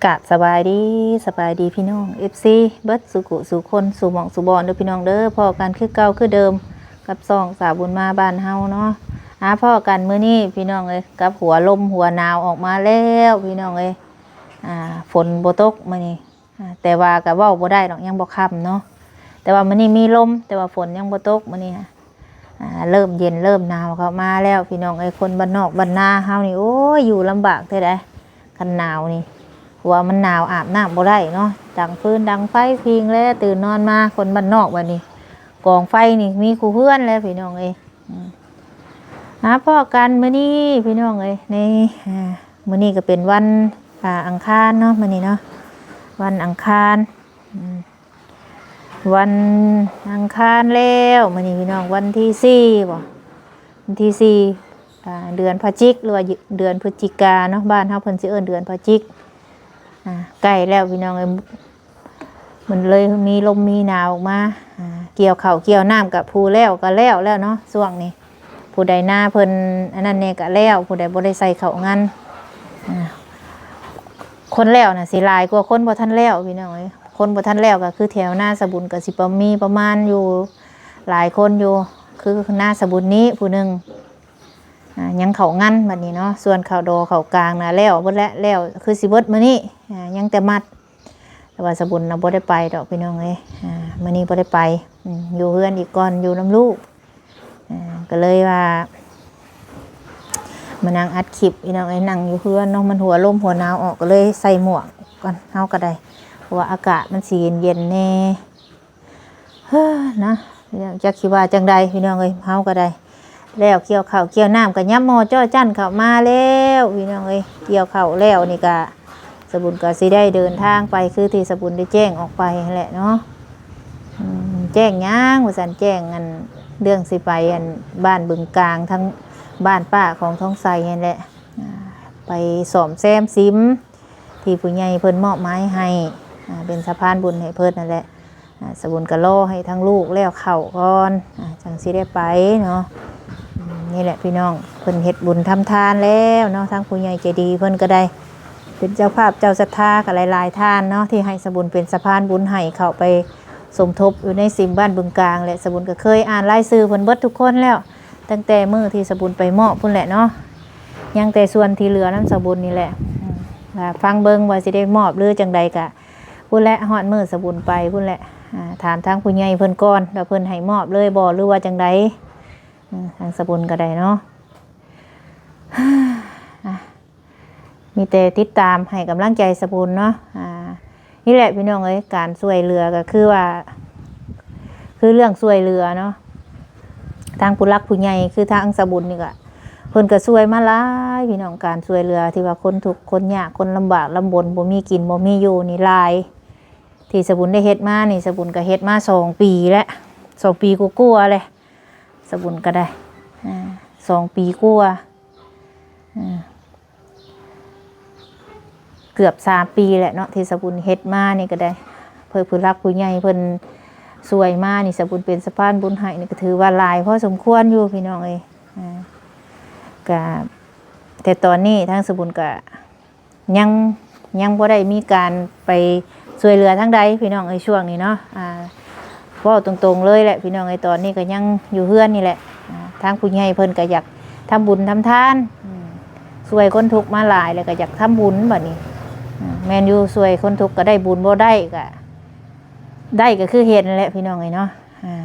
ກາບສະບາຍດີ ສະບາຍດີພີ່ນ້ອງ ເອັຟຊີ ເບິດສູ່ກຸສູ່ຄົນ ສູ່ໝ່ອງສູ່ບ່ອນເດີພີ່ນ້ອງເດີ. ພໍ້ກັນຄືເກົ່າຄືເດີມກັບຊ່ອງສາວບຸນມາບ້ານເຮົາເນາະ. ອາ ພໍ້ກັນມື້ນີ້ພີ່ນ້ອງເອີຍ ກັບຫົວລົມຫົວໜາວອອກມາແລ້ວພີ່ນ້ອງເອີຍ. ອາ ຝົນບໍ່ຕົກມື້ນີ້ ອາ ແຕ່ວ່າກໍເວົ້າບໍ່ໄດ້ດອກ ຍັງບໍ່ຄ່ຳເນາະ. ແຕ່ວ່າມື້ນີ້ມີລົມ ແຕ່ວ່າຝົນຍັງບໍ່ຕົກມື້ນີ້. ອາ ເລີ່ມເຢັນເລີ່ມໜາວເຂົ້າມາແລ້ວພີ່ນ້ອງເອີຍ. ຄົນບ້ານນອກບ້ານນາເຮົານີ້ ໂອ້ຍ ຢູ່ລຳບາກແທ້ໃດ໋ ຄັນໜາວນີ້. ເພາະວ່າມັນໜາວ ອາບນ້ຳບໍ່ໄດ້ເນາະ. ດັງຟືນດັງໄຟພິງແລ້ວ ຕື່ນນອນມາ ຄົນບ້ານນອກບັດນີ້ ກອງໄຟນີ້ມີຄູ່ເຮືອນແລ້ວພີ່ນ້ອງເອີຍ. ອືມ ອາ ພໍ້ກັນມື້ນີ້ພີ່ນ້ອງເອີຍ ໃນ ອາ ມື້ນີ້ກໍເປັນວັນ ອາ ອັງຄານເນາະ ມື້ນີ້ເນາະ ວັນອັງຄານ. ອືມ ວັນອັງຄານແລ້ວ ມື້ນີ້ພີ່ນ້ອງ ວັນທີສີ່ບໍ ວັນທີສີ່ ອາ ເດືອນພະຈິກ ຫຼືວ່າເດືອນພຶດຈິກາເນາະ. ບ້ານເຮົາເພິ່ນຊິເອີ້ນເດືອນພະຈິກ. ອາ ໃກ້ແລ້ວພີ່ນ້ອງເອີຍ ມັນເລີຍມີລົມມີໜາວອອກມາ. ອາ ກ່ຽວເຂົ້າກ່ຽວນ້ຳ ກະຜູ້ແລ້ວກະແລ້ວແລ້ວເນາະ ຊ່ວງນີ້. ຜູ້ໃດນາເພິ່ນອັນນັ້ນແດ່ກະແລ້ວ ຜູ້ໃດບໍ່ໄດ້ໃສ່ເຂົ້າງານ. ອາ ຄົນແລ້ວນະຊິຫຼາຍກວ່າຄົນບໍ່ທັນແລ້ວພີ່ນ້ອງເອີຍ. ຄົນບໍ່ທັນແລ້ວກໍຄືແຖວນາສາວບຸນກໍຊິປະ ມີປະມານຢູ່ຫຼາຍຄົນຢູ່ ຄືນາສາວບຸນນີ້ຜູ້ໜຶ່ງ ອາ ຍັງເຂົ້າງານບັດນີ້ເນາະ. ສ່ວນເຂົ້າດໍເຂົ້າກາງນະແລ້ວເບິດແລ້ວ ແລ້ວຄືຊິເບິດມື້ນີ້. ອາ ຍັງແຕ່ມັດ ແຕ່ວ່າສາວບຸນນະບໍ່ໄດ້ໄປດອກພີ່ນ້ອງເອີຍ. ອາ ມື້ນີ້ບໍ່ໄດ້ໄປ ອືມ ຢູ່ເຮືອນອີກກ່ອນ ຢູ່ນຳລູກ. ເອີ ກໍເລີຍວ່າມານັ່ງອັດຄລິບພີ່ນ້ອງເອີຍ ນັ່ງຢູ່ເຮືອນເນາະ. ມັນຫົວລົມຫົວໜາວອອກ ກໍເລີຍໃສ່ໝວກກ່ອນ ເຮົາກໍໄດ້ ເພາະວ່າອາກາດມັນຊິເຢັນໆແດ່. ເຮີ້ ນະ ຈັກຊິວ່າຈັ່ງໃດພີ່ນ້ອງເອີຍ ເຮົາກໍໄດ້ ແລ້ວກ່ຽວເຂົ້າກ່ຽວນ້ຳ ກໍຍັບໝໍ້ຈ້ອຈ້ານເຂົ້າມາແລ້ວພີ່ນ້ອງເອີຍ. ກ່ຽວເຂົ້າແລ້ວນີ້ກະ ສາວບຸນກໍຊິໄດ້ເດີນທາງໄປ ຄືທີ່ສາວບຸນໄດ້ແຈ້ງອອກໄປຫັ້ນແຫຼະເນາະ. ອືມ ແຈ້ງຫຍັງວ່າຊັ້ນ ແຈ້ງອັນ ເລື່ອງຊິໄປອັນ ບ້ານບຶງກາງ ທາງບ້ານປ້າຂອງທອງໃສຫັ້ນແຫຼະ. ອາ ໄປສ້ອມແຊມສິມທີ່ຜູ້ໃຫຍ່ເພິ່ນມອບໝາຍໃຫ້ ອາ ເປັນສະພານບຸນໃຫ້ເພິ່ນນັ້ນແຫຼະ. ອາ ສາວບຸນກໍລໍໃຫ້ທາງລູກແລ້ວເຂົ້າກ່ອນ ອາ ຈັ່ງຊິໄດ້ໄປເນາະ. ອືມ ນີ້ແຫຼະພີ່ນ້ອງ ເພິ່ນເຮັດບຸນທຳທານແລ້ວເນາະ. ທາງຜູ້ໃຫຍ່ໃຈດີເພິ່ນກໍໄດ້ເປັນເຈົ້າພາບເຈົ້າສັດທາກໍຫຼາຍໆທ່ານເນາະ ທີ່ໃຫ້ສາວບຸນເປັນສະພານບຸນໃຫ້ເຂົ້າໄປສົມທົບຢູ່ໃນສິມບ້ານບຶງກາງ. ແລະ ສາວບຸນກໍເຄີຍອ່ານລາຍຊື່ເພິ່ນເບິດທຸກຄົນແລ້ວ ຕັ້ງແຕ່ມື້ທີ່ສາວບຸນໄປມອບພຸ້ນແຫຼະເນາະ. ຍັງແຕ່ສ່ວນທີ່ເຫຼືອນຳສາວບຸນນີ້ແຫຼະ. ອືມ ວ່າຟັງເບິ່ງວ່າຊິໄດ້ມອບຫຼືຈັ່ງໃດກະ ພຸ້ນແຫຼະ ຮອດມື້ສາວບຸນໄປພຸ້ນແຫຼະ. ອາ ຖາມທາງຜູ້ໃຫຍ່ເພິ່ນກ່ອນ ວ່າເພິ່ນໃຫ້ມອບເລີຍບໍ່ ຫຼືວ່າຈັ່ງໃດ. ອືມ ທາງສາວບຸນກໍໄດ້ເນາະ ອາ ມີແຕ່ຕິດຕາມໃຫ້ກຳລັງໃຈສາວບຸນເນາະ. ອາ ນີ້ແຫຼະພີ່ນ້ອງເອີຍ ການຊ່ວຍເຫຼືອກໍຄືວ່າ ຄືເລື່ອງຊ່ວຍເຫຼືອເນາະ ທາງຜູ້ຫຼັກຜູ້ໃຫຍ່ ຄືທາງສາວບຸນນີ້ກະ ເພິ່ນກໍຊ່ວຍມາຫຼາຍພີ່ນ້ອງ. ການຊ່ວຍເຫຼືອທີ່ວ່າຄົນທຸກຄົນຍາກ ຄົນລຳບາກລຳບົນ ບໍ່ມີກິນບໍ່ມີຢູ່ນີ້ຫຼາຍ. ທີ່ສາວບຸນໄດ້ເຮັດມານີ້ ສາວບຸນກໍເຮັດມາສອງປີແລ້ວ ສອງປີກວ່າໆແລ້ວ ສາວບຸນກໍໄດ້ ອາ ສອງປີກວ່າ ອາ ເກືອບສາມປີແລ້ວເນາະ ທີ່ສາວບຸນເຮັດມານີ້ກໍໄດ້. ເພື່ອຜູ້ຫຼັກຜູ້ໃຫຍ່ເພິ່ນຊ່ວຍມານີ້ ສາວບຸນເປັນສະພານບຸນໃຫ້ນີ້ ກໍຖືວ່າຫຼາຍພໍສົມຄວນຢູ່ພີ່ນ້ອງເອີຍ. ອາ ກະ ແຕ່ຕອນນີ້ທາງສາວບຸນກະ ຍັງ ຍັງບໍ່ໄດ້ມີການໄປຊ່ວຍເຫຼືອທາງໃດພີ່ນ້ອງເອີຍ ຊ່ວງນີ້ເນາະ. ອາ ເວົ້າຕົງໆເລີຍແຫຼະພີ່ນ້ອງເອີຍ ຕອນນີ້ກໍຍັງຢູ່ເຮືອນນີ້ແຫຼະ. ອາ ທາງຜູ້ໃຫຍ່ເພິ່ນກໍຢາກທຳບຸນທຳທານ ອືມ ຊ່ວຍຄົນທຸກມາຫຼາຍ ແລ້ວກໍຢາກທຳບຸນບັດນີ້. ອາ ແມ່ນຢູ່ ຊ່ວຍຄົນທຸກກໍໄດ້ບຸນ ບໍ່ໄດ້ກໍ ໄດ້ກໍຄືເຫັນແຫຼະພີ່ນ້ອງເອີຍເນາະ. ອາ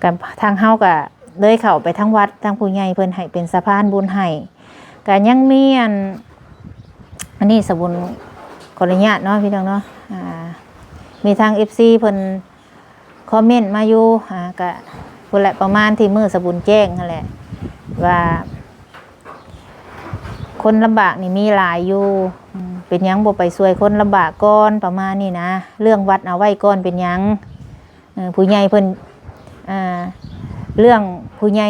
ກໍທາງເຮົາກໍເລີຍເຂົ້າໄປທາງວັດ ທາງຜູ້ໃຫຍ່ເພິ່ນໃຫ້ເປັນສະພານບຸນໃຫ້. ກະຍັງມີອັນ ອັນນີ້ສາວບຸນຂໍອະນຸຍາດເນາະພີ່ນ້ອງເນາະ. ອາ ມີທາງເອັຟຊີເພິ່ນຄອມເມັນມາຢູ່ ອາ ກະພຸ້ນແຫຼະ ປະມານທີ່ມື້ສາວບຸນແຈ້ງຫັ້ນແຫຼະ ວ່າຄົນລຳບາກນີ້ມີຫຼາຍຢູ່ ອືມ ເປັນຫຍັງບໍ່ໄປຊ່ວຍຄົນລຳບາກກ່ອນ ປະມານນີ້ນະ. ເລື່ອງວັດເອົາໄວ້ກ່ອນເປັນຫຍັງ ເອີ ຜູ້ໃຫຍ່ເພິ່ນ ເອີ ເລື່ອງຜູ້ໃຫຍ່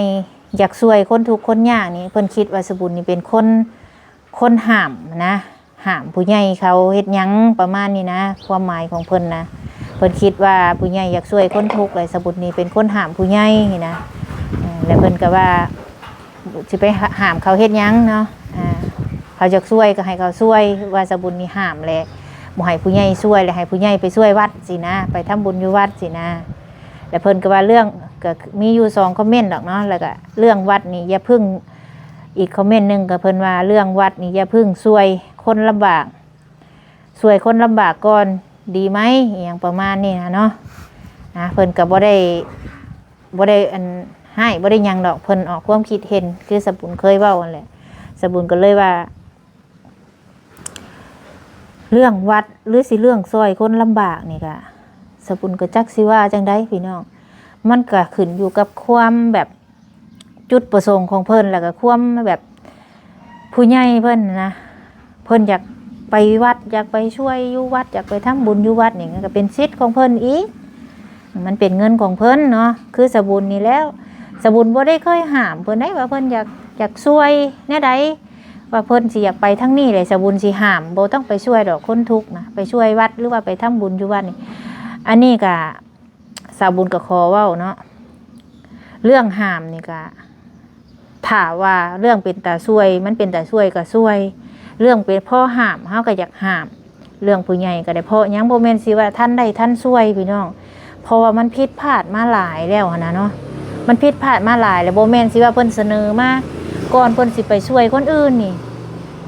ຢາກຊ່ວຍຄົນທຸກຄົນຍາກນີ້ ເພິ່ນຄິດວ່າສາວບຸນນີ້ເປັນຄົນ ຄົນຫ້າມນະ ຫ້າມຜູ້ໃຫຍ່ເຂົາເຮັດຫຍັງປະມານນີ້ນະ ຄວາມໝາຍຂອງເພິ່ນນະ. ເພິ່ນຄິດວ່າຜູ້ໃຫຍ່ຢາກຊ່ວຍຄົນທຸກ ແລະ ສາວບຸນນີ້ເປັນຄົນຫ້າມຜູ້ໃຫຍ່ນີ້ນະ. ເອີ ແລະ ເພິ່ນກໍວ່າຊິໄປຫ້າມເຂົາເຮັດຫຍັງເນາະ. ອາ ເຂົາຢາກຊ່ວຍກໍໃຫ້ເຂົາຊ່ວຍ ວ່າສາບຸນນີ້ຫ້າມແຫຼະ ບໍ່ໃຫ້ຜູ້ໃຫຍ່ຊ່ວຍ ແລະໃຫ້ຜູ້ໃຫຍ່ໄປຊ່ວຍວັດຊີ້ນະ ໄປທຳບຸນຢູ່ວັດຊີ້ນະ. ແລະເພິ່ນກໍວ່າເລື່ອງ ກໍມີຢູ່ສອງຄອມເມັນດອກເນາະ ແລ້ວກໍເລື່ອງວັດນີ້ຢ່າເພິ່ງ ອີກຄອມເມັນໜຶ່ງກໍເພິ່ນວ່າເລື່ອງວັດນີ້ຢ່າເພິ່ງ ຊ່ວຍຄົນລຳບາກ ຊ່ວຍຄົນລຳບາກກ່ອນດີໄໝ ອີ່ຫຍັງປະມານນີ້ນະເນາະ. ອ່າ ເພິ່ນກໍບໍ່ໄດ້ ບໍ່ໄດ້ອັນຮ້າຍ ບໍ່ໄດ້ຫຍັງດອກ ເພິ່ນອອກຄວາມຄິດເຫັນ ຄືສາບຸນເຄີຍເວົ້າຫັ້ນແຫຼະ. ສາບຸນກໍເລີຍວ່າ ເລື່ອງວັດ ຫຼືຊິເລື່ອງຊ່ອຍຄົນລຳບາກນີ້ກະ ສາບຸນກໍຈັກຊິວ່າຈັ່ງໃດພີ່ນ້ອງ ມັນກະຂຶ້ນຢູ່ກັບຄວາມແບບ ຈຸດປະສົງຂອງເພິ່ນ ແລ້ວກໍຄວາມແບບຜູ້ໃຫຍ່ເພິ່ນນະ ເພິ່ນຢາກໄປວັດ ຢາກໄປຊ່ວຍຢູ່ວັດ ຢາກໄປທຳບຸນຢູ່ວັດນີ້ ມັນກໍເປັນສິດຂອງເພິ່ນອີກ ມັນເປັນເງິນຂອງເພິ່ນເນາະ. ຄືສາບຸນນີ້ແລ້ວ ສາບຸນບໍ່ໄດ້ເຄີຍຫ້າມເພິ່ນໄດ໋ ວ່າເພິ່ນຢາກ ຢາກຊ່ວຍແນວໃດ ວ່າເພິ່ນຊິຢາກໄປທາງນີ້ແຫຼະ ສາບຸນຊິຫ້າມ ບໍ່ຕ້ອງໄປຊ່ວຍດອກຄົນທຸກນະ ໄປຊ່ວຍວັດ ຫຼືວ່າໄປທຳບຸນຢູ່ວັດນີ້. ອັນນີ້ກະ ສາວບຸນກໍຂໍເວົ້າເນາະ ເລື່ອງຫ້າມນີ້ກະ ຖ້າວ່າເລື່ອງເປັນຕາຊ່ວຍ ມັນເປັນຕາຊ່ວຍກໍຊ່ວຍ ເລື່ອງເປັນພໍຫ້າມ ເຮົາກໍຢາກຫ້າມ ເລື່ອງຜູ້ໃຫຍ່ກໍໄດ້ ເພາະຫຍັງ ບໍ່ແມ່ນຊິວ່າທັນໄດ້ທັນຊ່ວຍພີ່ນ້ອງ ເພາະວ່າມັນຜິດພາດມາຫຼາຍແລ້ວຫັ້ນນະເນາະ ມັນຜິດພາດມາຫຼາຍແລ້ວ ບໍ່ແມ່ນຊິວ່າເພິ່ນສະເໜີມາ ກ່ອນເພິ່ນຊິໄປຊ່ວຍຄົນອື່ນນີ້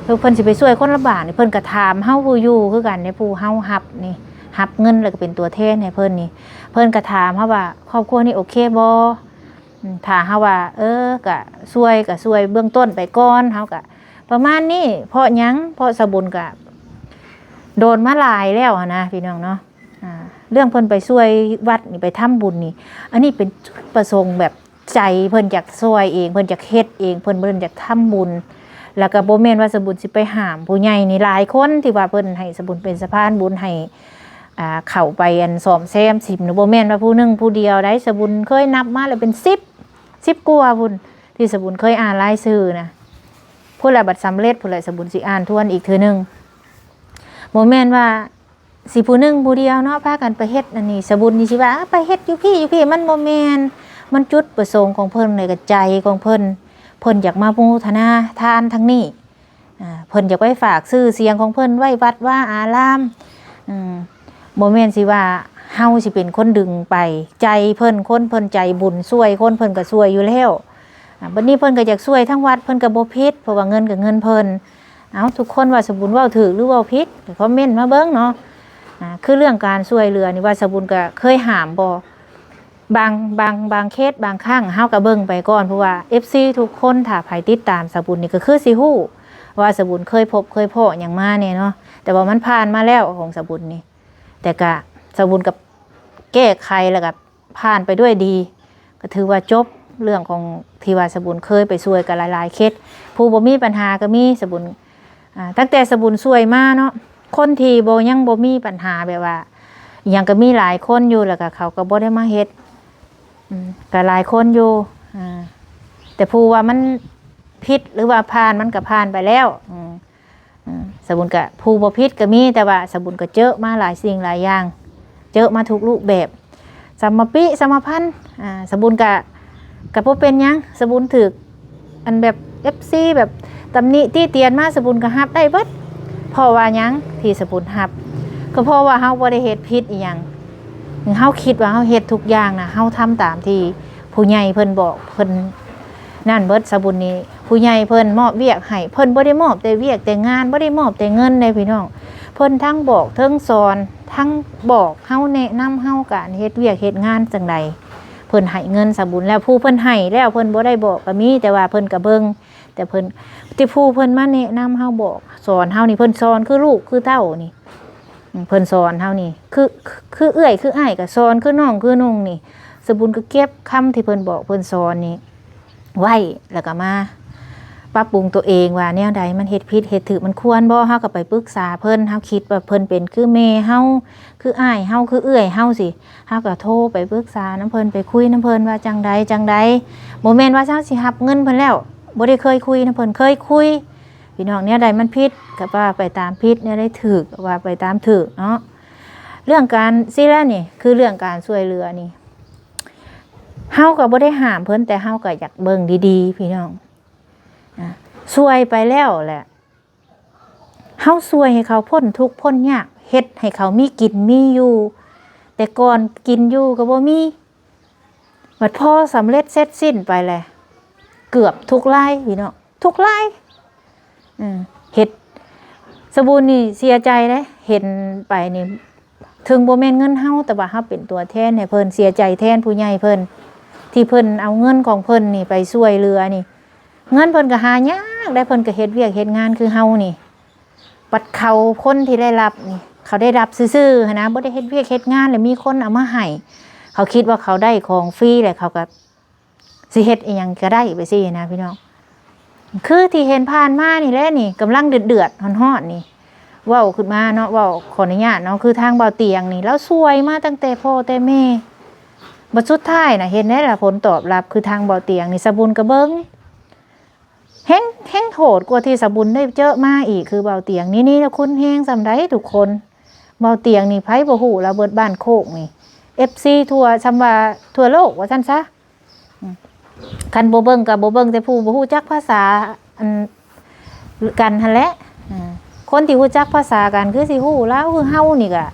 ເພິ່ນຊິໄປຊ່ວຍຄົນລຳບາກນີ້ ເພິ່ນກໍຖາມເຮົາຜູ້ຢູ່ຄືກັນເດ້ ຜູ້ເຮົາຮັບນີ້ ຮັບເງິນ ແລ້ວກໍເປັນຕົວແທນໃຫ້ເພິ່ນນີ້ ເພິ່ນກໍຖາມເຮົາວ່າ ຄອບຄົວນີ້ໂອເຄບໍ່? ອືມ ຖ້າເຮົາວ່າ ເອີ ກະຊ່ວຍ ກະຊ່ວຍເບື້ອງຕົ້ນໄປກ່ອນ ເຮົາກະປະມານນີ້. ເພາະຫຍັງ? ເພາະສາວບຸນກະໂດນມາຫຼາຍແລ້ວຫັ້ນນະ ພີ່ນ້ອງເນາະ. ອ່າ ເລື່ອງເພິ່ນໄປຊ່ວຍວັດນີ້ ໄປທຳບຸນນີ້ ອັນນີ້ເປັນຈຸດປະສົງແບບໃຈເພິ່ນຢາກຊ່ວຍເອງ ເພິ່ນຢາກເຮັດເອງ ເພິ່ນ ເພິ່ນຢາກທຳບຸນ ແລ້ວກະບໍ່ແມ່ນວ່າສາວບຸນຊິໄປຫ້າມຜູ້ໃຫຍ່ນີ້. ຫຼາຍຄົນທີ່ວ່າເພິ່ນໃຫ້ສາວບຸນເປັນສະພານບຸນໃຫ້ ອ່າ ເຂົ້າໄປອັນສ້ອມແຊມສິມນະ ບໍ່ແມ່ນວ່າຜູ້ໜຶ່ງຜູ້ດຽວໃດ ສາວບຸນເຄີຍນັບມາແລ້ວເປັນສິບ ສິບກວ່າພຸ້ນ ທີ່ສາວບຸນເຄີຍອ່ານລາຍຊື່ນະ. ພຸ້ນລະ ບັດສຳເລັດພຸ້ນລະ ສາວບຸນຊິອ່ານທວນອີກເທື່ອໜຶ່ງ. ບໍ່ແມ່ນວ່າຊິຜູ້ໜຶ່ງຜູ້ດຽວເນາະ ພາກັນໄປເຮັດອັນນີ້ ສາວບຸນນີ້ຊິວ່າ ອາ ໄປເຮັດຢູ່ພີ້ຢູ່ພີ້ ມັນບໍ່ແມ່ນ. ມັນຈຸດປະສົງຂອງເພິ່ນ ແລ້ວກໍໃຈຂອງເພິ່ນ ເພິ່ນຢາກມາໂມທະນາທານທາງນີ້. ອ່າ ເພິ່ນຢາກໄປຝາກຊື່ສຽງຂອງເພິ່ນໄວ້ວັດວາອາລາມ. ອືມ ບໍ່ແມ່ນຊິວ່າເຮົາຊິເປັນຄົນດຶງໄປ ໃຈເພິ່ນ ຄົນເພິ່ນໃຈບຸນ ຊ່ວຍຄົນ ເພິ່ນກໍຊ່ວຍຢູ່ແລ້ວ. ອ່າ ບັດນີ້ເພິ່ນກໍຢາກຊ່ວຍທາງວັດ ເພິ່ນກໍບໍ່ຜິດ ເພາະວ່າເງິນກໍເງິນເພິ່ນ. ເອົ້າ ທຸກຄົນວ່າສາວບຸນເວົ້າຖືກ ຫຼື ເວົ້າຜິດ ຄອມເມັນມາເບິ່ງເນາະ. ອ່າ ຄືເລື່ອງການຊ່ວຍເຫຼືອນີ້ ວ່າສາວບຸນກໍເຄີຍຫ້າມບໍ່? ບາງ ບາງ ບາງເຄສ ບາງຄັ້ງເຮົາກໍເບິ່ງໄປກ່ອນ ເພາະວ່າເອັຟຊີທຸກຄົນ ຖ້າໃຜຕິດຕາມສາວບຸນນີ້ ກໍຄືຊິຮູ້ວ່າສາວບຸນເຄີຍພົບເຄີຍພໍ້ຫຍັງມາແດ່ເນາະ. ແຕ່ວ່າມັນຜ່ານມາແລ້ວຂອງສາວບຸນນີ້ ແຕ່ກະ ສາວບຸນກໍແກ້ໄຂ ແລ້ວກໍຜ່ານໄປດ້ວຍດີ ກໍຖືວ່າຈົບເລື່ອງຂອງທີ່ວ່າສາວບຸນເຄີຍໄປຊ່ວຍກັນຫຼາຍໆເຄສ. ຜູ້ບໍ່ມີບັນຫາກໍມີ ສາວບຸນ ອ່າ ຕັ້ງແຕ່ສາວບຸນຊ່ວຍມາເນາະ ຄົນທີ່ບໍ່ ຍັງບໍ່ມີບັນຫາແບບວ່າຫຍັງ ກໍມີຫຼາຍຄົນຢູ່ ແລ້ວກໍເຂົາກໍບໍ່ໄດ້ມາເຮັດ. ອືມ ກໍຫຼາຍຄົນຢູ່ ອ່າ ແຕ່ຜູ້ວ່າມັນຜິດ ຫຼືວ່າຜ່ານ ມັນກໍຜ່ານໄປແລ້ວ. ອືມ ອືມ ສາວບຸນກໍ ຜູ້ບໍ່ຜິດກໍມີ ແຕ່ວ່າສາວບຸນກໍເຈີມາຫຼາຍສິ່ງຫຼາຍຢ່າງ ເຈີມາທຸກຮູບແບບ ສຳມະປິ ສຳມະພັນ. ອ່າ ສາວບຸນກະ ກະບໍ່ເປັນຫຍັງ ສາວບຸນຖືກ ອັນແບບເອັຟຊີແບບຕຳໜິຕິຕຽນມາ ສາວບຸນກະຮັບໄດ້ເບິດ. ເພາະວ່າຫຍັງທີ່ສາວບຸນຮັບ ກໍເພາະວ່າເຮົາບໍ່ໄດ້ເຮັດຜິດອີ່ຫຍັງ ເຮົາຄິດວ່າເຮົາເຮັດທຸກຢ່າງນະ ເຮົາທຳຕາມທີ່ຜູ້ໃຫຍ່ເພິ່ນບອກ ເພິ່ນ ນັ້ນເບິດ. ສາວບຸນນີ້ ຜູ້ໃຫຍ່ເພິ່ນມອບວຽກໃຫ້ ເພິ່ນບໍ່ໄດ້ມອບແຕ່ວຽກແຕ່ງານ ບໍ່ໄດ້ມອບແຕ່ເງິນເດ້ພີ່ນ້ອງ. ເພິ່ນທັງບອກ ເທິງສອນ ທັງບອກເຮົາ ແນະນຳເຮົາການເຮັດວຽກເຮັດງານຈັ່ງໃດ. ເພິ່ນໃຫ້ເງິນສາວບຸນແລ້ວ ຜູ້ເພິ່ນໃຫ້ແລ້ວ ເພິ່ນບໍ່ໄດ້ບອກກໍມີ ແຕ່ວ່າເພິ່ນກໍເບິ່ງ ແຕ່ເພິ່ນ ທີ່ຜູ້ເພິ່ນມາແນະນຳເຮົາ ບອກສອນເຮົານີ້ ເພິ່ນສອນຄືລູກຄືເຕົ້ານີ້. ເພິ່ນສອນເຮົານີ້ ຄື ຄືເອື້ອຍຄືອ້າຍກໍສອນ ຄືນ້ອງຄືນຸ່ງນີ້. ສາວບຸນກໍເກັບຄຳທີ່ເພິ່ນບອກເພິ່ນສອນນີ້ໄວ້ ແລ້ວກໍມາປັບປຸງຕົວເອງວ່າແນວໃດມັນເຮັດຜິດເຮັດຖືກ ມັນຄວນບໍ່ ເຮົາກໍໄປປຶກສາເພິ່ນ. ເຮົາຄິດວ່າເພິ່ນເປັນຄືແມ່ເຮົາ ຄືອ້າຍເຮົາ ຄືເອື້ອຍເຮົາຊີ້ ເຮົາກໍໂທໄປປຶກສານຳເພິ່ນ ໄປຄຸຍນຳເພິ່ນວ່າຈັ່ງໃດຈັ່ງໃດ. ບໍ່ແມ່ນວ່າເຮົາຊິຮັບເງິນເພິ່ນແລ້ວ ບໍ່ໄດ້ເຄີຍຄຸຍນຳເພິ່ນ ເຄີຍຄຸຍ ພີ່ນ້ອງ. ແນວໃດມັນຜິດກໍວ່າໄປຕາມຜິດ ແນວໃດຖືກກໍວ່າໄປຕາມຖືກເນາະ. ເລື່ອງການຊີ້ແຫຼະນີ້ ຄືເລື່ອງການຊ່ວຍເຫຼືອນີ້ ເຮົາກໍບໍ່ໄດ້ຫ້າມເພິ່ນ ແຕ່ເຮົາກໍຢາກເບິ່ງດີໆ ພີ່ນ້ອງ. ອ່າ ຊ່ວຍໄປແລ້ວແຫຼະ ເຮົາຊ່ວຍໃຫ້ເຂົາພົ້ນທຸກພົ້ນຍາກ ເຮັດໃຫ້ເຂົາມີກິນມີຢູ່ ແຕ່ກ່ອນກິນຢູ່ກໍບໍ່ມີ ບັດພໍສຳເລັດເສັດສິ້ນໄປແຫຼະ ເກືອບທຸກລາຍພີ່ນ້ອງ ທຸກລາຍ ເອີ ເຮັດ ສະບຸນນີ້ເສຍໃຈເດ້ ເຫັນໄປນີ້ ເຖິງບໍ່ແມ່ນເງິນເຮົາ ແຕ່ວ່າເຮົາເປັນຕົວແທນໃຫ້ເພິ່ນ ເສຍໃຈແທນຜູ້ໃຫຍ່ເພິ່ນ ທີ່ເພິ່ນເອົາເງິນຂອງເພິ່ນນີ້ໄປຊ່ວຍເຫຼືອນີ້ ເງິນເພິ່ນກໍຫາຍາກໄດ໋ ເພິ່ນກໍເຮັດວຽກເຮັດງານຄືເຮົານີ້ ບັດເຂົາ ຄົນທີ່ໄດ້ຮັບນີ້ ເຂົາໄດ້ຮັບຊື່ໆຫັ້ນນະ ບໍ່ໄດ້ເຮັດວຽກເຮັດງານ ແລ້ວມີຄົນເອົາມາໃຫ້ ເຂົາຄິດວ່າເຂົາໄດ້ຂອງຟຣີ ແລ້ວເຂົາກໍ ຊິເຮັດອີ່ຫຍັງກໍໄດ້ໄປຊີ້ນະພີ່ນ້ອງ ຄືທີ່ເຫັນຜ່ານມານີ້ແຫຼະນີ້ ກຳລັງເດືອດໆຮ້ອນໆນີ້ ເວົ້າຂຶ້ນມາເນາະ ເວົ້າຂໍອະນຸຍາດເນາະ ຄືທາງບ່າວຕຽງນີ້ ລາວຊ່ວຍມາຕັ້ງແຕ່ພໍ່ແຕ່ແມ່ ບັດສຸດທ້າຍນະ ເຫັນໄດ໋ລະຜົນຕອບຮັບ ຄືທາງບ່າວຕຽງນີ້ ສະບຸນກໍເບິ່ງ ແຮງ ແຮງໂຫດກວ່າທີ່ສະບຸນໄດ້ເຈີມາອີກ ຄືບ່າວຕຽງນີ້ ນີ້ລະຄຸນແຮງສ່ຳໃດທຸກຄົນ ບ່າວຕຽງນີ້ໃຜບໍ່ຮູ້ລະ ເບິດບ້ານໂຄກນີ້ ເອັຟຊີ ທົ່ວ ຊ່ຳວ່າທົ່ວໂລກວ່າຊັ້ນຊະ ອືມ ຄັນບໍ່ເບິ່ງກໍບໍ່ເບິ່ງແຕ່ຜູ້ບໍ່ຮູ້ຈັກພາສາ ອັນ ກັນຫັ້ນແຫຼະ ອາ ຄົນທີ່ຮູ້ຈັກພາສາກັນຄືຊິຮູ້ລາວ ຄືເຮົານີ້ກະ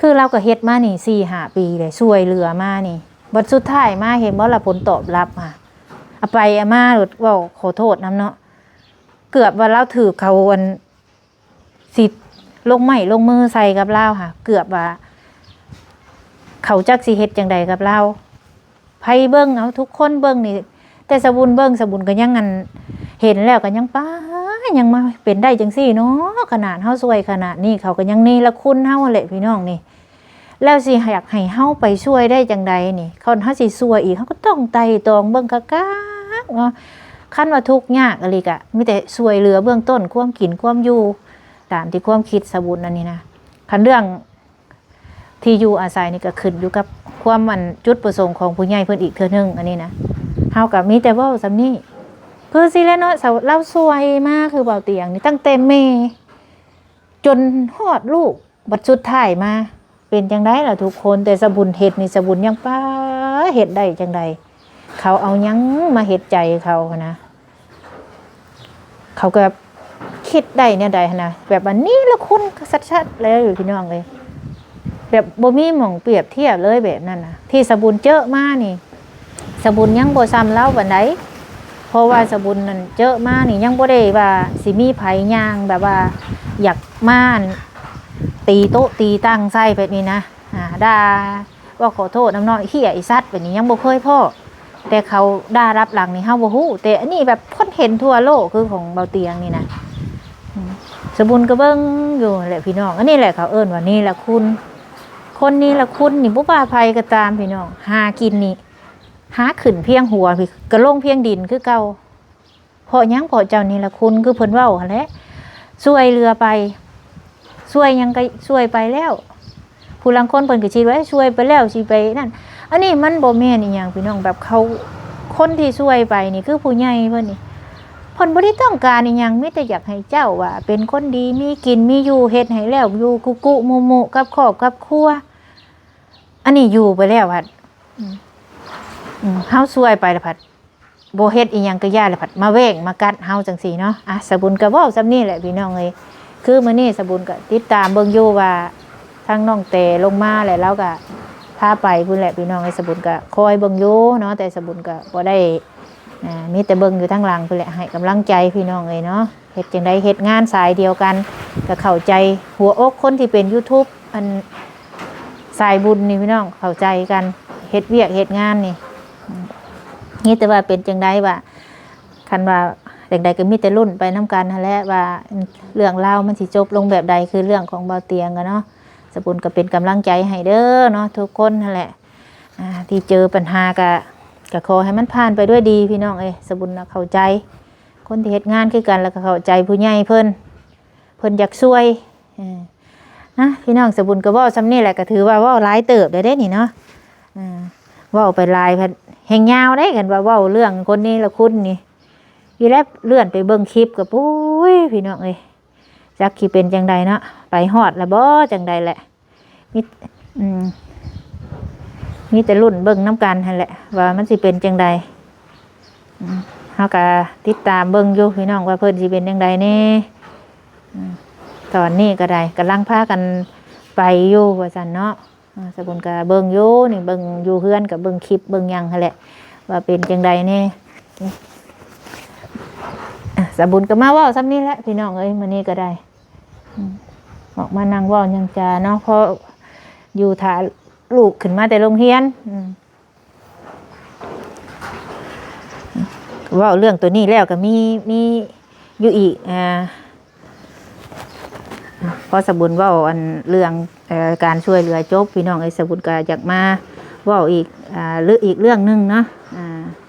ຄືລາວກໍເຮັດມານີ້ສີ່ຫ້າປີເລີຍ ຊ່ວຍເຫຼືອມານີ້ ບັດສຸດທ້າຍມາເຫັນບໍ່ລະຜົນຕອບຮັບຫາ ເອົາໄປເອົາມາໂລດ ເວົ້າຂໍໂທດນຳເນາະ ເກືອບວ່າລາວຖືກເຂົາ ອັນ ຊິລົງໄມ້ລົງມືໃສ່ກັບລາວຫາ ເກືອບວ່າ ເຂົາຈັກຊິເຮັດຈັ່ງໃດກັບລາວ ໃຜເບິ່ງເອົາ ທຸກຄົນເບິ່ງນີ້ ແຕ່ສະບຸນເບິ່ງ ສະບຸນກໍຍັງ ອັນ ເຫັນແລ້ວກໍຍັງ ປ້າ ຍັງມາເປັນໄດ້ຈັ່ງຊີ້ເນາະ ຂະໜາດເຮົາຊ່ວຍຂະໜາດນີ້ ເຂົາກໍຍັງເນລະຄຸນເຮົາຫັ້ນແຫຼະພີ່ນ້ອງນີ້ ແລ້ວຊິຢາກໃຫ້ເຮົາໄປຊ່ວຍໄດ້ຈັ່ງໃດນີ້ ຄັນເຮົາຊິຊ່ວຍອີກ ເຮົາກໍຕ້ອງໄຕ່ຕອງເບິ່ງຄັກໆເນາະ ຄັນວ່າທຸກຍາກອີ່ຫຼີກະ ມີແຕ່ຊ່ວຍເຫຼືອເບື້ອງຕົ້ນ ຄວາມກິນຄວາມຢູ່ ຕາມທີ່ຄວາມຄິດສະບຸນອັນນີ້ນະ ຄັນເລື່ອງ ທີ່ຢູ່ອາໄສນີ້ກໍຂຶ້ນຢູ່ກັບຄວາມ ອັນ ຈຸດປະສົງຂອງຜູ້ໃຫຍ່ເພິ່ນອີກເທື່ອໜຶ່ງ ອັນນີ້ນະ ເຮົາກໍມີແຕ່ເວົ້າສ່ຳນີ້ ຄືຊີ້ແຫຼະເນາະ ລາວຊ່ວຍມາ ຄືບ່າວຕຽງນີ້ ຕັ້ງແຕ່ແມ່ຈົນຮອດລູກ ບັດສຸດທ້າຍມາເປັນຈັ່ງໃດລະທຸກຄົນ ແຕ່ສະບຸນເຮັດນີ້ ສະບຸນຍັງ ປ້າ ເຮັດໄດ້ຈັ່ງໃດ ເຂົາເອົາຫຍັງມາເຮັດໃຈເຂົາຫັ້ນນະ ເຂົາກໍຄິດໄດ້ແນວໃດຫັ້ນນະ ແບບວ່າເນລະຄຸນຊັດໆເລີຍພີ່ນ້ອງເອີຍ ແບບບໍ່ມີໝ່ອງປຽບທຽບເລີຍແບບນັ້ນນະ ທີ່ສະບຸນເຈີມານີ້ ສະບຸນຍັງບໍ່ຊ່ຳລາວປານໃດ ເພາະວ່າສະບຸນນັ້ນເຈີມານີ້ ຍັງບໍ່ໄດ້ວ່າຊິມີໃຜຍ່າງແບບວ່າຢາກມາ ອັນ ຕີໂຕະຕີຕັ່ງໃສ່ແບບນີ້ນະ ອາ ດ່າ ເວົ້າຂໍໂທດນຳເນາະ ເຫ້ຍ ອີສັດ ແບບນີ້ຍັງບໍ່ເຄີຍພໍ້ ແຕ່ເຂົາດ່າລັບຫຼັງນີ້ເຮົາບໍ່ຮູ້ ແຕ່ອັນນີ້ແບບຄົນເຫັນທົ່ວໂລກ ຄືຂອງເບົາຕຽງນີ້ນະ ອືມ ສະບຸນກໍເບິ່ງຢູ່ແຫຼະພີ່ນ້ອງ ອັນນີ້ແຫຼະເຂົາເອີ້ນວ່າເນລະຄຸນ ຄົນເນລະຄຸນນີ້ ບໍ່ວ່າໃຜກໍຕາມພີ່ນ້ອງ ຫາກິນນີ້ ຫາຂຶ້ນພຽງຫົວພີ້ ກໍລົງພຽງດິນຄືເກົ່າ. ເພາະຫຍັງ? ເພາະເຈົ້າເນລະຄຸນ ຄືເພິ່ນເວົ້າຫັ້ນແຫຼະ ຊ່ວຍເຫຼືອໄປ ຊ່ວຍຫຍັງກໍຊ່ວຍໄປແລ້ວ ຜູ້ລາງຄົນເພິ່ນກໍຄິດວ່າຊ່ວຍໄປແລ້ວຊິໄປນັ້ນ ອັນນີ້ມັນບໍ່ແມ່ນອີ່ຫຍັງພີ່ນ້ອງ ແບບເຂົາ ຄົນທີ່ຊ່ວຍໄປນີ້ຄືຜູ້ໃຫຍ່ເພິ່ນນີ້ ເພິ່ນບໍ່ໄດ້ຕ້ອງການອີ່ຫຍັງ ມີແຕ່ຢາກໃຫ້ເຈົ້າວ່າເປັນຄົນດີ ມີກິນມີຢູ່ ເຮັດໃຫ້ແລ້ວຢູ່ກຸກຸມຸມຸກັບຄອບກັບຄົວ ອັນນີ້ຢູ່ໄປແລ້ວພັດ ອືມ ອືມ ເຮົາຊ່ວຍໄປລະພັດ ບໍ່ເຮັດອີ່ຫຍັງກໍຢ່າແຫຼະ ພັດມາແຫວ່ງມາກັດເຮົາຈັ່ງຊີ້ເນາະ ອະ ສະບຸນກໍເວົ້າສ່ຳນີ້ແຫຼະພີ່ນ້ອງເອີຍ ຄືມື້ນີ້ສະບຸນກໍຕິດຕາມເບິ່ງຢູ່ວ່າ ທາງນ້ອງແຕລົງມາແລ້ວ ລາວກໍພາໄປພຸ້ນແຫຼະພີ່ນ້ອງເອີຍ ສະບຸນກໍຄອຍເບິ່ງຢູ່ເນາະ ແຕ່ສະບຸນກໍບໍ່ໄດ້ ອາ ມີແຕ່ເບິ່ງຢູ່ທາງຫຼັງພຸ້ນແຫຼະ ໃຫ້ກຳລັງໃຈພີ່ນ້ອງເອີຍເນາະ ເຮັດຈັ່ງໃດເຮັດງານສາຍດຽວກັນ ກໍເຂົ້າໃຈຫົວອົກຄົນທີ່ເປັນ YouTube ອັນ ສາຍບຸນນີ້ພີ່ນ້ອງ ເຂົ້າໃຈກັນ ເຮັດວຽກເຮັດງານນີ້ ອືມ ມີແຕ່ວ່າເປັນຈັ່ງໃດວ່າ ຄັນວ່າຈັ່ງໃດກໍມີແຕ່ລຸ້ນໄປນຳກັນຫັ້ນແຫຼະວ່າ ເລື່ອງລາວມັນຊິຈົບລົງແບບໃດ ຄືເລື່ອງຂອງເບົາຕຽງກະເນາະ ສະບຸນກໍເປັນກຳລັງໃຈໃຫ້ເດີເນາະ ທຸກຄົນຫັ້ນແຫຼະ ອາ ທີ່ເຈີປັນຫາກະ ກະຂໍໃຫ້ມັນຜ່ານໄປດ້ວຍດີພີ່ນ້ອງເອີຍ ສະບຸນນະເຂົ້າໃຈ ຄົນທີ່ເຮັດງານຄືກັນ ແລ້ວກໍເຂົ້າໃຈຜູ້ໃຫຍ່ເພິ່ນ ເພິ່ນຢາກຊ່ວຍ ເອີ ນະ ພີ່ນ້ອງ ສະບຸນກໍເວົ້າສ່ຳນີ້ແຫຼະ ກໍຖືວ່າເວົ້າຫຼາຍເຕີບແລ້ວເດ້ນີ້ເນາະ ເອີ ເວົ້າໄປຫຼາຍພັດແຮ່ງຍາວເດ້ ຄັນວ່າເວົ້າເລື່ອງຄົນເນລະຄຸນນີ້ ອີແລ້ວເລື່ອນໄປເບິ່ງຄລິບກໍ ໂອ້ຍ ພີ່ນ້ອງເອີຍ ຈັກຊິເປັນຈັ່ງໃດເນາະ ໄປຮອດລະບໍ່ ຈັ່ງໃດແຫຼະ ມີ ອືມ ມີແຕ່ລຸ້ນເບິ່ງນຳກັນຫັ້ນແຫຼະ ວ່າມັນຊິເປັນຈັ່ງໃດ ອືມ ເຮົາກະຕິດຕາມເບິ່ງຢູ່ພີ່ນ້ອງ ວ່າເພິ່ນຊິເປັນຈັ່ງໃດແດ່ ອືມ ຕອນນີ້ກໍໄດ້ ກຳລັງພາກັນໄປຢູ່ວ່າຊັ້ນເນາະ. ອາ ສາບຸນກໍເບິ່ງຢູ່ນີ້ ເບິ່ງຢູ່ເຮືອນ ກໍເບິ່ງຄລິບເບິ່ງຫຍັງຫັ້ນແຫຼະ ວ່າເປັນຈັ່ງໃດແດ່. ອາ ສາບຸນກໍມາເວົ້າສ່ຳນີ້ແຫຼະພີ່ນ້ອງເອີຍ ມື້ນີ້ກໍໄດ້ ອືມ ອອກມານັ່ງເວົ້າຫຍັງຈາເນາະ ເພາະຢູ່ຖ້າລູກຂຶ້ນມາແຕ່ໂຮງຮຽນ ອືມ ເວົ້າເລື່ອງໂຕນີ້ແລ້ວກໍມີ ມີຢູ່ອີກ ອາ ພໍສາບຸນເວົ້າອັນເລື່ອງ ເອີ ການຊ່ວຍເຫຼືອຈົບ ພີ່ນ້ອງເອີຍ ສາບຸນກໍຢາກມາເວົ້າອີກ ອາ ເລື່ອງ ອີກເລື່ອງໜຶ່ງເນາະ ອາ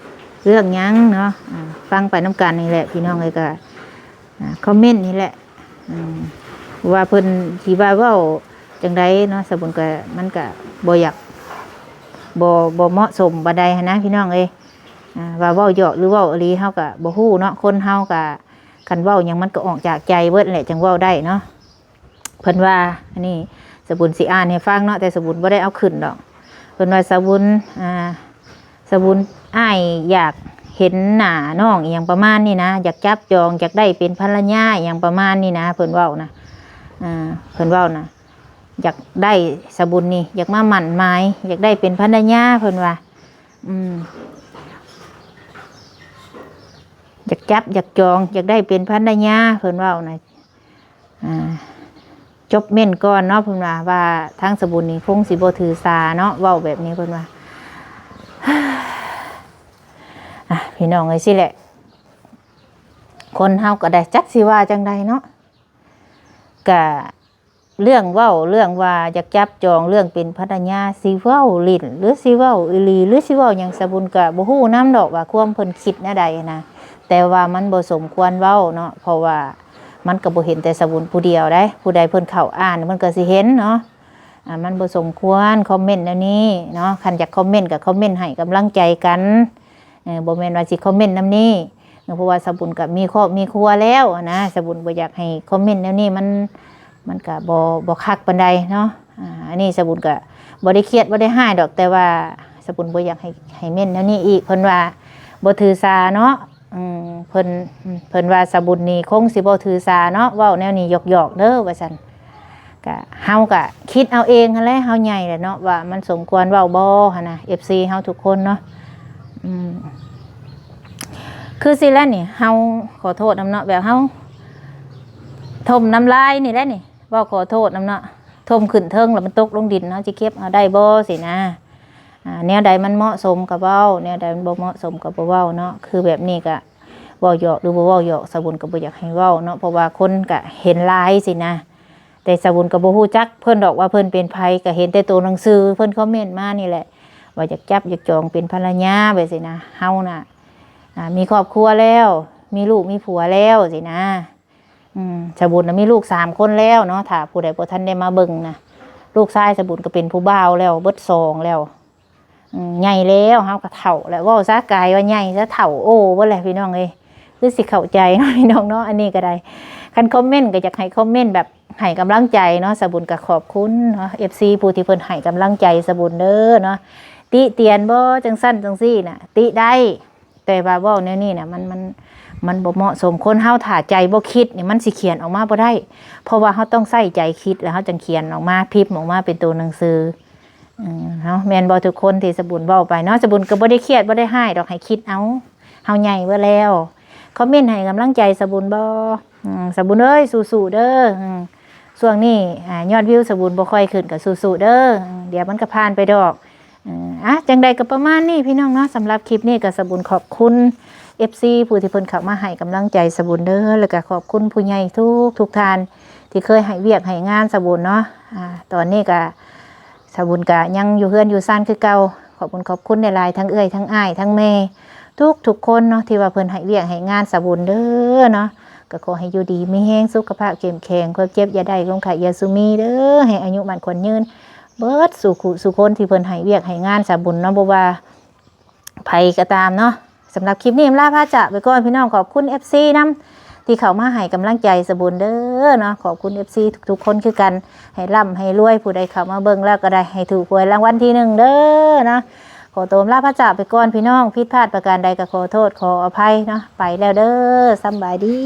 ເລື່ອງຫຍັງເນາະ ອາ ຟັງໄປນຳກັນນີ້ແຫຼະ ພີ່ນ້ອງເອີຍ ກໍ ອາ ຄອມເມັນນີ້ແຫຼະ ອືມ ວ່າເພິ່ນຊິວ່າເວົ້າຈັ່ງໃດເນາະ ສາບຸນກໍ ມັນກໍບໍ່ຢາກ ບໍ່ ບໍ່ເໝາະສົມປານໃດຫັ້ນນະ ພີ່ນ້ອງເອີຍ ອາ ວ່າເວົ້າຢອກ ຫຼື ເວົ້າອີ່ຫຼີ ເຮົາກໍບໍ່ຮູ້ເນາະ ຄົນເຮົາກໍ ຄັນເວົ້າຫຍັງມັນກໍອອກຈາກໃຈເບິດແຫຼະ ຈັ່ງເວົ້າໄດ້ເນາະ. ເພິ່ນວ່າ ອັນນີ້ສາບຸນຊິອ່ານໃຫ້ຟັງເນາະ ແຕ່ສາບຸນບໍ່ໄດ້ເອົາຂຶ້ນດອກ. ເພິ່ນວ່າ ສາບຸນ ອາ ສາບຸນ ອ້າຍຢາກເຫັນໜ້ານ້ອງ ອີ່ຫຍັງປະມານນີ້ນະ ຢາກຈັບຈອງ ຢາກໄດ້ເປັນພັນລະຍາ ອີ່ຫຍັງປະມານນີ້ນະ ເພິ່ນເວົ້ານະ ເອີ ເພິ່ນເວົ້ານະ ຢາກໄດ້ ສາບຸນນີ້ ຢາກມາໝັ້ນໝາຍ ຢາກໄດ້ເປັນພັນລະຍາ ເພິ່ນວ່າ ອືມ ຢາກຈັບ ຢາກຈອງ ຢາກໄດ້ເປັນພັນລະຍາ ເພິ່ນເວົ້ານະ. ອາ ຈົບເມັນກ່ອນເນາະ ເພິ່ນວ່າ ວ່າທາງສາບຸນນີ້ຄົງຊິບໍ່ຖືສາເນາະ ເວົ້າແບບນີ້ເພິ່ນວ່າ. ອາ ພີ່ນ້ອງເອີຍ ຊີ້ແຫຼະ ຄົນເຮົາກໍໄດ້ ຈັກຊິວ່າຈັ່ງໃດເນາະ ກະເລື່ອງເວົ້າ ເລື່ອງວ່າຢາກຈັບຈອງ ເລື່ອງເປັນພັນລະຍາ ຊິເວົ້າຫຼິ້ນ ຫຼື ຊິເວົ້າອີ່ຫຼີ ຫຼື ຊິເວົ້າຫຍັງ ສາບຸນກະບໍ່ຮູ້ນຳດອກວ່າຄວາມເພິ່ນຄິດແນວໃດນະ ແຕ່ວ່າມັນບໍ່ສົມຄວນເວົ້າເນາະ ເພາະວ່າ ມັນກໍບໍ່ເຫັນແຕ່ສາບຸນຜູ້ດຽວໃດ ຜູ້ໃດເພິ່ນເຂົ້າອ່ານມັນກໍຊິເຫັນເນາະ. ອາ ມັນບໍ່ສົມຄວນຄອມເມັນແນວນີ້ເນາະ ຄັນຢາກຄອມເມັນກໍຄອມເມັນໃຫ້ກຳລັງໃຈກັນ ເອີ ບໍ່ແມ່ນວ່າຊິຄອມເມັນນຳນີ້ ເພາະວ່າສາບຸນກໍມີຄອບມີຄົວແລ້ວນະ ສາບຸນບໍ່ຢາກໃຫ້ຄອມເມັນແນວນີ້ ມັນ ມັນກໍບໍ່ ບໍ່ຄັກປານໃດເນາະ. ອາ ອັນນີ້ສາບຸນກໍບໍ່ໄດ້ຄຽດບໍ່ໄດ້ຮ້າຍດອກ ແຕ່ວ່າສາບຸນບໍ່ຢາກໃຫ້ ໃຫ້ເມັນແນວນີ້ອີກ ເພິ່ນວ່າບໍ່ຖືສາເນາະ. ອືມ ເພິ່ນ ເພິ່ນວ່າສາບຸນນີ້ຄົງຊິບໍ່ຖືສາເນາະ ເວົ້າແນວນີ້ຫຍອກໆເດີ ວ່າຊັ້ນ. ກະ ເຮົາກະຄິດເອົາເອງຫັ້ນແຫຼະ ເຮົາໃຫຍ່ແລ້ວເນາະ ວ່າມັນສົມຄວນເວົ້າບໍ່ຫັ້ນນະ ເອັຟຊີເຮົາທຸກຄົນເນາະ. ອືມ ຄືຊິແລ້ວນີ້ ເຮົາຂໍໂທດນຳເນາະ ແບບເຮົາຖົມນ້ຳລາຍນີ້ແຫຼະນີ້ ເວົ້າຂໍໂທດນຳເນາະ ຖົມຂຶ້ນເທິງແລ້ວມັນຕົກລົງດິນ ເຮົາຊິເກັບເອົາໄດ້ບໍ່ຊີ້ນະ. ອາ ແນວໃດມັນເໝາະສົມກໍເວົ້າ ແນວໃດມັນບໍ່ເໝາະສົມກໍບໍ່ເວົ້າເນາະ. ຄືແບບນີ້ກະເວົ້າຫຍອກ ຫຼື ບໍ່ເວົ້າຫຍອກ ສາບຸນກໍບໍ່ຢາກໃຫ້ເວົ້າເນາະ ເພາະວ່າຄົນກະເຫັນຫຼາຍຊີ້ນະ. ແຕ່ສາບຸນກໍບໍ່ຮູ້ຈັກເພິ່ນດອກວ່າເພິ່ນເປັນໃຜ ກໍເຫັນແຕ່ໂຕໜັງສືເພິ່ນຄອມເມັນມານີ້ແຫຼະ ວ່າຢາກຈັບຢາກຈອງເປັນພັນລະຍາແບບຊີ້ນະ. ເຮົານະ ອາ ມີຄອບຄົວແລ້ວ ມີລູກມີຜົວແລ້ວຊີ້ນະ. ອືມ ສາບຸນນະມີລູກສາມຄົນແລ້ວເນາະ ຖ້າຜູ້ໃດບໍ່ທັນໄດ້ມາເບິ່ງນະ ລູກຊາຍສາບຸນກໍເປັນຜູ້ບ່າວແລ້ວ ເບິດສອງແລ້ວ. ອືມ ໃຫຍ່ແລ້ວ ເຮົາກໍເຖົ້າແລ້ວ ເວົ້າຊະ ກາຍວ່າໃຫຍ່ຊະ ເຖົ້າໂອ້ເບິດແຫຼະ ພີ່ນ້ອງເອີຍ. ຄືຊິເຂົ້າໃຈເນາະ ພີ່ນ້ອງເນາະ ອັນນີ້ກໍໄດ້ ຄັນຄອມເມັນກໍຢາກໃຫ້ຄອມເມັນແບບໃຫ້ກຳລັງໃຈເນາະ. ສາບຸນກໍຂອບຄຸນເນາະ ເອັຟຊີ ຜູ້ທີ່ເພິ່ນໃຫ້ກຳລັງໃຈສາບຸນເດີເນາະ. ຕິຕຽນບໍ່ ຈັ່ງຊັ້ນຈັ່ງຊີ້ນະ ຕິໄດ້ ແຕ່ວ່າເວົ້າແນວນີ້ນະ ມັນ ມັນ ມັນບໍ່ເໝາະສົມ. ຄົນເຮົາຖ້າໃຈບໍ່ຄິດນີ້ ມັນຊິຂຽນອອກມາບໍ່ໄດ້ ເພາະວ່າເຮົາຕ້ອງໃຊ້ໃຈຄິດ ແລ້ວເຮົາຈັ່ງຂຽນອອກມາ ພິມອອກມາເປັນໂຕໜັງສື. ເອີ ເນາະ ແມ່ນບໍ່ທຸກຄົນທີ່ສາບຸນເວົ້າໄປເນາະ. ສາບຸນກໍບໍ່ໄດ້ຄຽດບໍ່ໄດ້ຮ້າຍດອກ ໃຫ້ຄິດເອົາ ເຮົາໃຫຍ່ເບິດແລ້ວ. ຄອມເມັນໃຫ້ກຳລັງໃຈສາບຸນບໍ່? ອືມ ສາບຸນເອີຍ ສູ້ໆເດີ. ອືມ ຊ່ວງນີ້ ອາ ຍອດວິວສາບຸນບໍ່ຄ່ອຍຂຶ້ນ ກໍສູ້ໆເດີ. ອືມ ດຽວມັນກໍຜ່ານໄປດອກ. ເອີ ອາ ຈັ່ງໃດກໍປະມານນີ້ພີ່ນ້ອງເນາະ. ສຳລັບຄລິບນີ້ກໍສາບຸນຂອບຄຸນເອັຟຊີຜູ້ທີ່ເພິ່ນເຂົ້າມາໃຫ້ກຳລັງໃຈສາບຸນເດີ ແລ້ວກໍຂອບຄຸນຜູ້ໃຫຍ່ທຸກໆທ່ານທີ່ເຄີຍໃຫ້ວຽກໃຫ້ງານສາບຸນເນາະ. ອາ ຕອນນີ້ກໍ ສາບຸນກະຍັງຢູ່ເຮືອນຢູ່ຊານຄືເກົ່າ. ຂອບຄຸນຂອບຄຸນຫຼາຍໆ ທັງເອື້ອຍ ທັງອ້າຍ ທັງແມ່ ທຸກໆຄົນເນາະ ທີ່ວ່າເພິ່ນໃຫ້ວຽກໃຫ້ງານສາບຸນເດີເນາະ. ກໍຂໍໃຫ້ຢູ່ດີມີແຮງ ສຸຂະພາບເຂັ້ມແຂງ ຄວາມເຈັບຢ່າໄດ້ ຄວາມໄຂ້ຢ່າສູ່ມີເດີ. ໃຫ້ອາຍຸໝັ້ນຂວັນຍືນ ເບິດສູ່ຄູ່ສູ່ຄົນທີ່ເພິ່ນໃຫ້ວຽກໃຫ້ງານສາບຸນເນາະ ບໍ່ວ່າໃຜກໍຕາມເນາະ. ສຳລັບຄລິບນີ້ລາພາຈາກໄປກ່ອນພີ່ນ້ອງ. ຂອບຄຸນເອັຟຊີນຳ ທີ່ເຂົ້າມາໃຫ້ກຳລັງໃຈສາບຸນເດີເນາະ. ຂອບຄຸນເອັຟຊີທຸກໆຄົນຄືກັນ. ໃຫ້ລ່ຳໃຫ້ລວຍ ຜູ້ໃດເຂົ້າມາເບິ່ງແລ້ວກໍໄດ້ ໃຫ້ຖືກຫວຍລາງວັນທີໜຶ່ງເດີເນາະ. ຂໍຕົວລາພາຈາກໄປກ່ອນພີ່ນ້ອງ. ຜິດພາດປະການໃດກໍຂໍໂທດຂໍອະໄພເນາະ. ໄປແລ້ວເດີ. ສຳບາຍດີ.